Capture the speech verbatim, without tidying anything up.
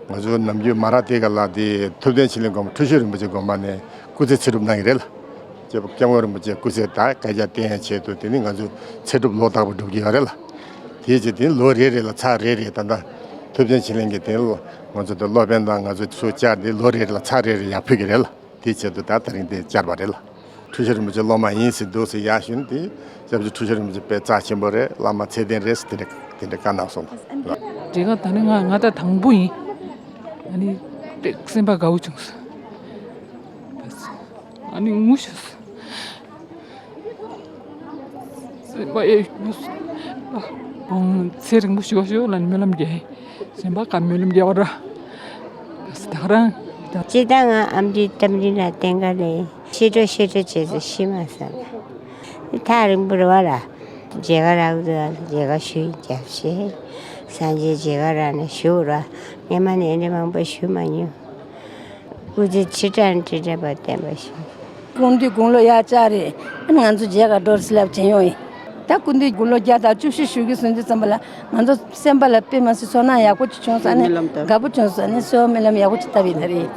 ང་ཚོ་ནམ་རྒྱུན་མ་ར་དེ་ག་ལ་དེ་ཐུབ་བསྟན་ཆོས་གླིང་དགོན་པ་འཁྲུལ་ཞིག་རིན་པོ་ཆེ་དགོན་པ་ནས་སྐུ་ཚེ་ཚེ་སྒྲུབ་གནང་གི་རེད་ལ། སྐྱབས་སྐྱབས་མགོན་རིན་པོ་ཆེ་སྐུ་ཚེ་ད་བསྐལ་བརྒྱར་བརྟན་ཡ་ཆེད་དུ་དེ་ནི་ང་ཚོ་ཚེ་སྒྲུབ་ལོ་རྟག་པར་སྒྲུབ་ཀྱི་ཡོད་རེད་ལ། དེའི་ཆེད་དེ་ལོ་རེ་རེ་ལ་ཚར་རེ་རེ་ད་ལྟ་ཐུབ་བསྟན་ཆོས་གླིང་གི་དེ་ལ་ང་ཚོ་དེ་སློབ་དཔོན་དང་ང་ཚོ་ཚུར་བཅར་ཏེ་ལོ་རེ་རེ་ལ་ཚར་རེ་རེ་ཡར་ཕུལ་གྱི་རེད་ལ། དེའི་ཆེད་དུ་ད་དེ་རིང་དེ་བཅར་བ་རེད་ལ། འཁྲུལ་ཞིག་རིན་པོ་ཆེ་སློབ་མ་ཡིན་ཟེར་འདུག་ཟེར་ཡར་ཞུས་ནས་དེ་སྐྱབས་རྗེ་འཁྲུལ་ཞིག་རིན་པོ་ཆེ་དཔེ་རྩ་ཆེན་པོ་རེད། བླ་མ་ཚད་ལྡན་རེད་ཟེར་དེ་འདྲ་དེ་འདྲ་བཀའ་གནང་སོང་ལ། མཇལ་ཁ་ད་ནི་ང་ང་ད་དང་པོ་ཡིན། ཨ་ནི་དཔེ་སེམས་པ་དགའ་བོ་བྱུང་སོང་། ཨ་ནི་ངུ་ཤོར་སོང་། སེམས་པ་ཡེ་ཡོད། ཨ། ཚེ་རིང་པོ་ཞུ་བ་ཞུ་ལ་སྨོན་ལམ་རྒྱག་སེམས་པ་ག་སྨོན་ལམ་རྒྱག་པ་ར། ད་ག་རང་། སྤྱིར་བཏང་ང་ཨམ་ཆི་ཏམ་རི་ལ་བསྟེན་ག་ལས་ཤི་འགྲོ་ཤི་འགྲོ་བྱས་ཚེ་ཤི་མ་བསམ། ཐག་རིང་པོ་རེད་བ་ར། མཇལ་ཁ་རག་འདུག་མཇལ་ཁ་ཞུ་ཡིན་རྒྱབ་ཤེས། སངས་རྒྱས་མཇལ་ཁ་རག་ནས་ཞུ་ར། སྔན་མ་ནས་འདི་འདྲ་མང་པོ་ཞུ་མ་མྱོང་། སྐུ་ཚེ་ཁྲི་ཕྲག་ཁྲི་ཕྲག་བར་བརྟན་པར་ཤོག་སྐུ་མདུན་དགུང་ལོ་ཡར་བཅག་རེད། ང་ཚོ་མཇལ་ཁ་འགྲོ་སི་ལབ་བྱེད་ཡོང་ཡིན། ད་སྐུ་མདུན་དགུང་ལོ་བརྒྱ་དང་བཅུ་བཞི་བཞུགས་ཀྱི་སོང་དུས་ཙམ་པ་ལ་ང་ཚོ་སེམས་པ་ལ་དཔེ་མ་སྲིད་ཚོར་སྣང་ཡག་པོ་ཅིག་བྱུང་ས་ནས་སྨོན་ལམ་བཏབ། དགའ་པོ་བྱུང་ས་ནས་གསོལ་བ་སྨོན་ལམ་ཡག་པོ་ཅིག་བཏབ་ཡིན་ད་རེད།